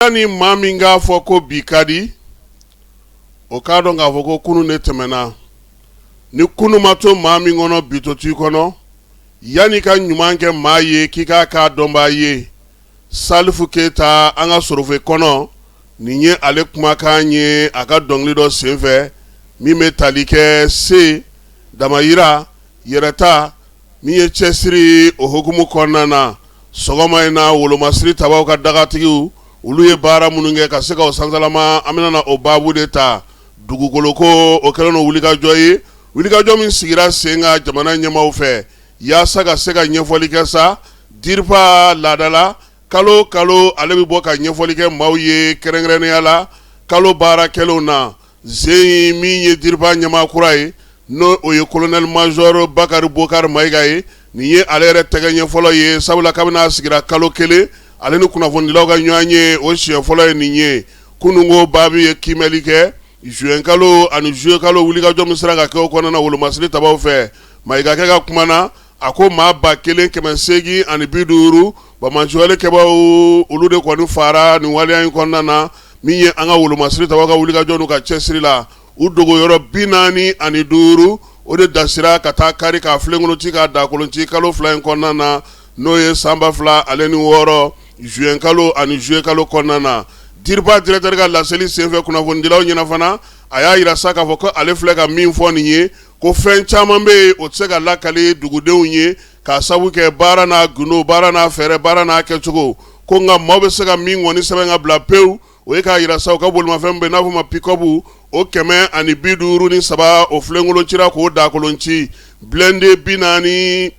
Ni maa min k'a fɔ ko bi ka di, o k'a dɔn k'a fɔ ko kunun de tɛmɛna. Ni kunun ma to maa min kɔnɔ, bi to t'i kɔnɔ. Yanni ka ɲuman kɛ maa ye, k'i k'a k'a dɔnbaa ye. Salifu Keyita, an ka sorofe kɔnɔ, nin ye ale kumakan ye a ka dɔnkili dɔ senfɛ min bɛ tali kɛ se damayira yɛrɛta min ye cɛsiri o hukumu kɔnɔna na. Sɔgɔma in na, wolomasiri tabaw ka dagatigiw, olu ye baara minnu kɛ ka se ka o sansalama, an bɛna na o baabu de ta. Dugukolo ko, o kɛlen don wulikajɔ ye, wulikajɔ min sigira sen kan jamana ɲɛmaaw fɛ yaasa ka se ka ɲɛfɔli kɛ sa. DIRPA laadala kalo kalo ale bɛ bɔ ka ɲɛfɔli kɛ maaw ye, kɛrɛnkɛrɛnnenya la kalo baara kɛlenw na. Zen min ye DIRPA ɲɛmaa kura ye, n'o o ye colonel major Bakari Bokari Mayiga ye, nin ye ale yɛrɛ tɛgɛ ɲɛ fɔlɔ ye, sabula kabini a sigira kalo kelen, ale ni kunnafonidilaw ka ɲɔgɔn ye, o siɲɛ fɔlɔ ye nin ye. Kununko baabu ye kiimɛli kɛ juin kalo ani juillet kalo wulikajɔ min sera ka kɛ o kɔnɔna na wolomasiri tabaw fɛ. Mayigakɛ ka kuma na, a ko maa 1850 banbaanciwale kɛbaaw, olu de kɔni fara nin waleya in kɔnɔna na. Min ye an ka wolomasiri tabaw ka wulikajɔ n'u ka cɛsiri la, u dogoyɔrɔ 45, o de dasira ka taa kari k'a filenkolon ci, k'a dakolon ci kalo 2 in kɔnɔna na, n'o ye san 2006 juin kalo ani juillet kalo kɔnɔna na. DIRPA directeur ka laseli senfɛ kunnafonidilaw ɲɛna fana, a y'a jira sa k'a fɔ ko ale filɛ ka min fɔ nin ye, ko fɛn caman bɛ yen, o tɛ se ka lakali dugudenw ye k'a sabu kɛ baara n'a gundo, baara n'a fɛɛrɛ, baara n'a kɛcogo. Ko nka maaw bɛ se ka min kɔni sɛbɛn ka bila pewu, o ye k'a jira sa u ka bolimafɛn bɛ n'a fɔ ma pick-up, o 153, o filenkolon cira k'o dakolon ci. Blindé 40,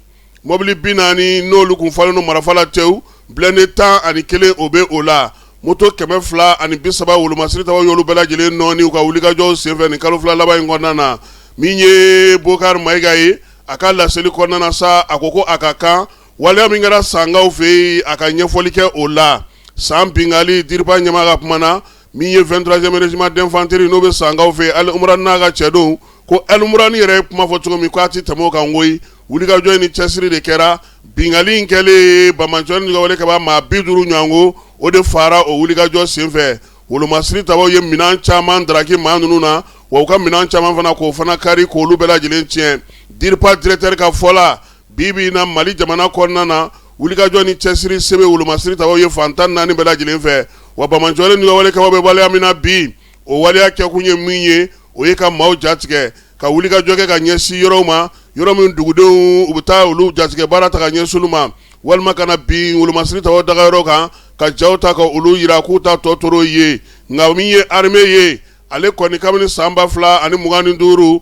mɔbili 40, n'olu kun falen don marifa la tewu, blindé 11, o bɛ o la. Moto 230, wolomasiri tabaw y'olu bɛɛ lajɛlen nɔɔni u ka wulikajɔw senfɛ nin kalo 2 laban in kɔnɔna na. Min ye Bokari Mayiga ye, a ka laseli kɔnɔna na sa, a ko ko a ka kan waleya min kɛra Sankaw fɛ yen, a ka ɲɛfɔli kɛ o la. San binkanni, DIRPA ɲɛmaa ka kuma na, min ye 23e régiment d'infanterie, n'o bɛ Sankaw fɛ yen, Ali n'a ka cɛdenw, ko Alimurani yɛrɛ ye kuma fɔ cogo min, k'a tɛ tɛmɛ o kan koyi. Wulikajɔ in ni cɛsiri de kɛra. Binkanni in kɛlen, banbaanciwale ni wale kɛbaa maa 50 ɲɔgɔn, o de fara o wulikajɔ senfɛ. Wolomasiri tabaw ye minɛn caman daraki maa ninnu na, wa u ka minɛn caman fana, k'o fana kari k'olu bɛɛ lajɛlen tiɲɛ. DIRPA directeur ka fɔ la, bi bi in na, Mali jamana kɔnɔna na, wulikajɔ ni cɛsiri sɛbɛ wolomasiri tabaw ye fan 14 bɛɛ lajɛlen fɛ. Wa banbaanciwale ni wale kɛbaaw bɛ waleya min na bi, o waleya kɛkun ye min ye, o ye ka maaw jatigɛ, ka wulikajɔ kɛ ka ɲɛsin yɔrɔw ma, yɔrɔ min dugudenw u bɛ taa olu jatigɛ baara ta ka ɲɛsin olu ma, walima ka na bin wolomasiri tabaw dagayɔrɔ kan, ka jaw ta ka olu jira k'u ta tɔ toro ye. Nka min ye armée ye, ale kɔni kabini san 2025,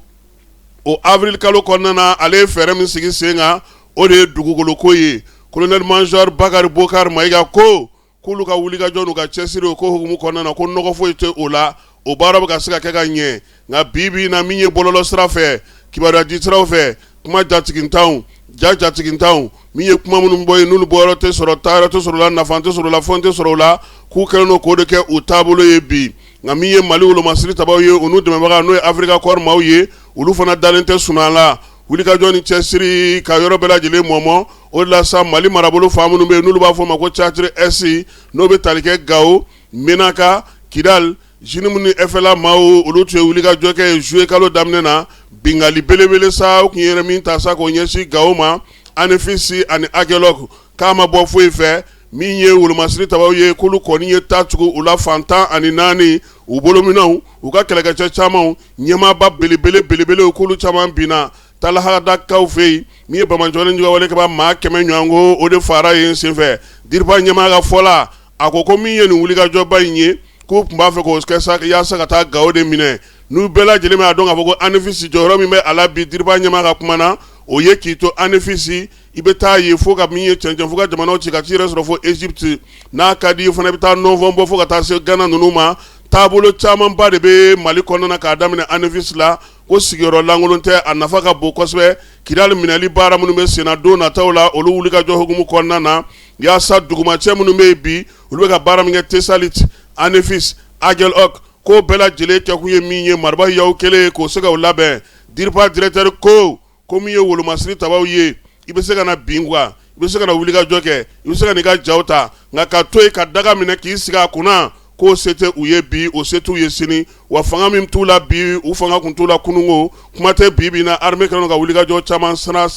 o avril kalo kɔnɔna na, ale ye fɛɛrɛ min sigi sen kan, o de ye dugukoloko ye. Colonel major Bakari Bokari Mayiga ko k'olu ka wulikajɔ n'u ka cɛsiri, o ko hukumu kɔnɔna na, ko nɔgɔ foyi tɛ o la, o baara bɛ ka se ka kɛ ka ɲɛ. Nka bi bi in na, min ye bɔlɔlɔ sira fɛ, kibaruya di siraw fɛ, kuma jatigintanw, ja jatigintanw, min ye kuma minnu bɔ yen, n'olu bɔyɔrɔ tɛ sɔrɔ, taayɔrɔ tɛ sɔrɔ la, nafa tɛ sɔrɔ la, fɛn tɛ sɔrɔ o la, k'u kɛlen don k'o de kɛ u taabolo ye bi. Nka min ye Mali wolomasiri tabaw ye, u n'u dɛmɛbaga, n'o ye Africa Corps maaw ye, olu fana dalen tɛ sunaa la. Wulikajɔ ni cɛsiri ka yɔrɔ bɛɛ lajɛlen mɔmɔ, o de la sa, Mali marabolo fan minnu bɛ yen, n'olu b'a fɔ o ma ko théâtre Est, n'o bɛ tali kɛ Gawo, Menaka, Kidali, JNIM ni FLA maaw, olu tun ye wulikajɔ kɛ juillet kalo daminɛ na. Binkanni belebele sa, u tun ye min ta sa k'o ɲɛsin Gawo ma, Anefis ani Aguelhok, k'a ma bɔ foyi fɛ. Min ye wolomasiri tabaw ye, k'olu kɔni ye ta tugu u la fan 14, u bolominɛnw, u ka kɛlɛkɛcɛ camanw, ɲɛmaaba belebele belebelew, k'olu caman binna Talahadakaw fɛ yen. Min ye banbaanciwale ni juguya wale kɛbaa maa 100 ɲɔgɔn, o de fara yen senfɛ. DIRPA ɲɛmaa ka fɔ la, a ko ko min ye nin wulikajɔba in ye, k'u tun b'a fɛ k'o kɛ sa yaasa ka taa Gawo de minɛ. N'u bɛɛ lajɛlen b'a dɔn k'a fɔ ko Anefis jɔyɔrɔ min bɛ a la bi, DIRPA ɲɛmaa ka kuma na, o ye k'i to Anefis, i bɛ taa yen fo ka min ye cɛncɛn, fo ka jamanaw ci ka t'i yɛrɛ sɔrɔ fo Egypte. N'a ka di i fana, i bɛ taa nɔnfɔn bɔ fo ka taa se Gana ninnu ma. Taabolo camanba de bɛ Mali kɔnɔna na k'a daminɛ Anefis la, ko sigiyɔrɔ lankolon tɛ, a nafa ka bon kosɛbɛ. Kidali minɛli baara minnu bɛ senna don nataw la, olu wulikajɔ hukumu kɔnɔna na, yaasa dugumacɛ minnu bɛ yen bi, olu bɛ ka baara min kɛ Tesalit, Anefis, Aguelhok, ko bɛɛ lajɛlen kɛkun ye min ye, mariba yaw kelen k'o se ka labɛn. DIRPA directeur ko ko min ye wolomasiri tabaw ye, i bɛ se ka na bin quoi, i bɛ se ka na wulikajɔ kɛ, i bɛ se ka n'i ka jaw ta, nka ka to yen ka daga minɛ k'i sigi a kunna, k'o se tɛ u ye bi, o se t'u ye sini. Wa fanga min t'u la bi, u fanga tun t'u la kununko, kuma tɛ bi bi na armée kɛlen don ka wulikajɔ caman sira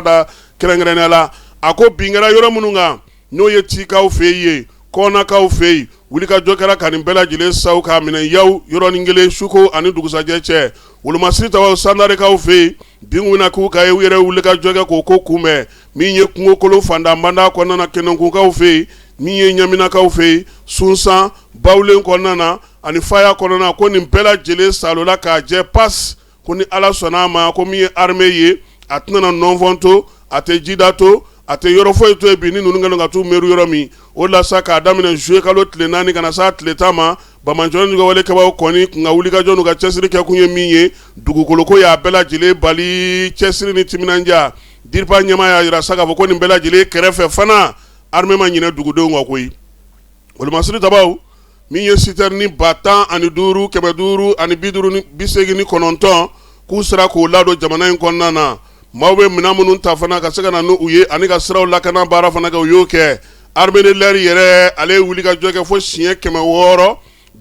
da kɛrɛnkɛrɛnnenya la. A ko bin kɛra yɔrɔ minnu kan, n'o ye Tikaw fɛ yen, Kɔnakaw fɛ yen, wulikajɔ kɛra ka nin bɛɛ lajɛlen saw k'a minɛ yaw yɔrɔnin kelen suko ani dugusajɛ cɛ. Wolomasiri tabaw Sandarekaw fɛ yen, bin bɛna k'u kan yen, u yɛrɛ wulikajɔ kɛ k'o ko kunbɛn. Min ye kungokolo fantanbanda kɔnɔna na, Kɛnɛkunkaw fɛ yen, min ye Ɲaminakaw fɛ yen, Sunsan Bawulen kɔnɔna na ani Faya kɔnɔna, ko nin bɛɛ lajɛlen salola k'a jɛ pas. Ko ni Ala sɔnna a ma, ko min ye armée ye, a tɛna nɔnfɔn to, a tɛ jida to, a tɛ yɔrɔ foyi to yen bi ni ninnu kɛlen ka t'u meru yɔrɔ min. O la sa, k'a daminɛ juillet kalo tile 4 ka na s'a tile 10 ma, banbaanciw ka walekɛbaw kɔni kun ka wulikajɔ n'u ka cɛsiri kɛ kun ye min ye, dugukoloko y'a bɛɛ lajɛlen bali cɛsiri ni timinandiya. DIRPA ɲɛmaa y'a jira sa k'a fɔ ko nin bɛɛ lajɛlen kɛrɛfɛ fana, armée ma ɲinɛ dugudenw kɔ koyi. Wolomasiri tabaw, min ye citerne 15,589 k'u sera k'o ladon jamana in kɔnɔna na. Maaw bɛ minɛn minnu ta fana ka se ka na n'u ye ani ka siraw lakana baara fana kɛ, u y'o kɛ. Armée de l'air yɛrɛ, ale ye wulikajɔ kɛ fo siɲɛ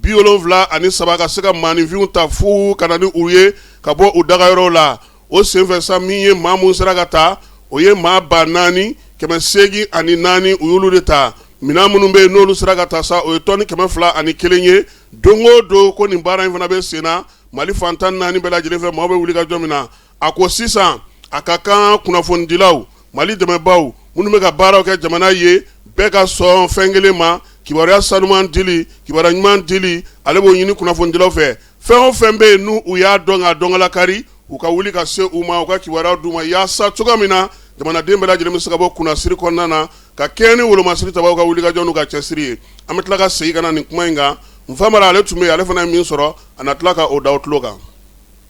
673 ka se ka maaninfinw ta fu ka na ni u ye ka bɔ u dagayɔrɔw la. O senfɛ sa, min ye maa min sera ka ta, o ye maa 4,804, u y'olu de ta. Minɛn minnu bɛ yen n'olu sera ka ta sa, o ye tɔni 201 ye. Don o don ko nin baara in fana bɛ sen na Mali fan 14 bɛɛ lajɛlen fɛ, maaw bɛ wuli ka jɔ min na. A ko sisan a ka kan kunnafonidilaw, Mali dɛmɛbaaw minnu bɛ ka baaraw kɛ jamana ye, bɛɛ ka sɔn fɛn kelen ma: kibaruya sanuman dili, kibaruya ɲuman dili. Ale b'o ɲini kunnafonidilaw fɛ. Fɛn o fɛn bɛ yen n'u u y'a dɔn k'a dɔnkalakari, u ka wuli ka se u ma, u ka kibaruya d'u ma, yaasa cogoya min na jamanaden bɛɛ lajɛlen bɛ se ka bɔ kunnasiri kɔnɔna na ka kɛɲɛ ni wolomasiri tabaw ka wulikajɔ n'u ka cɛsiri ye. An bɛ tila ka segin ka na nin kuma in kan. Nfa Mara, ale tun bɛ yen, ale fana ye min sɔrɔ, a na tila ka o da aw tulo kan.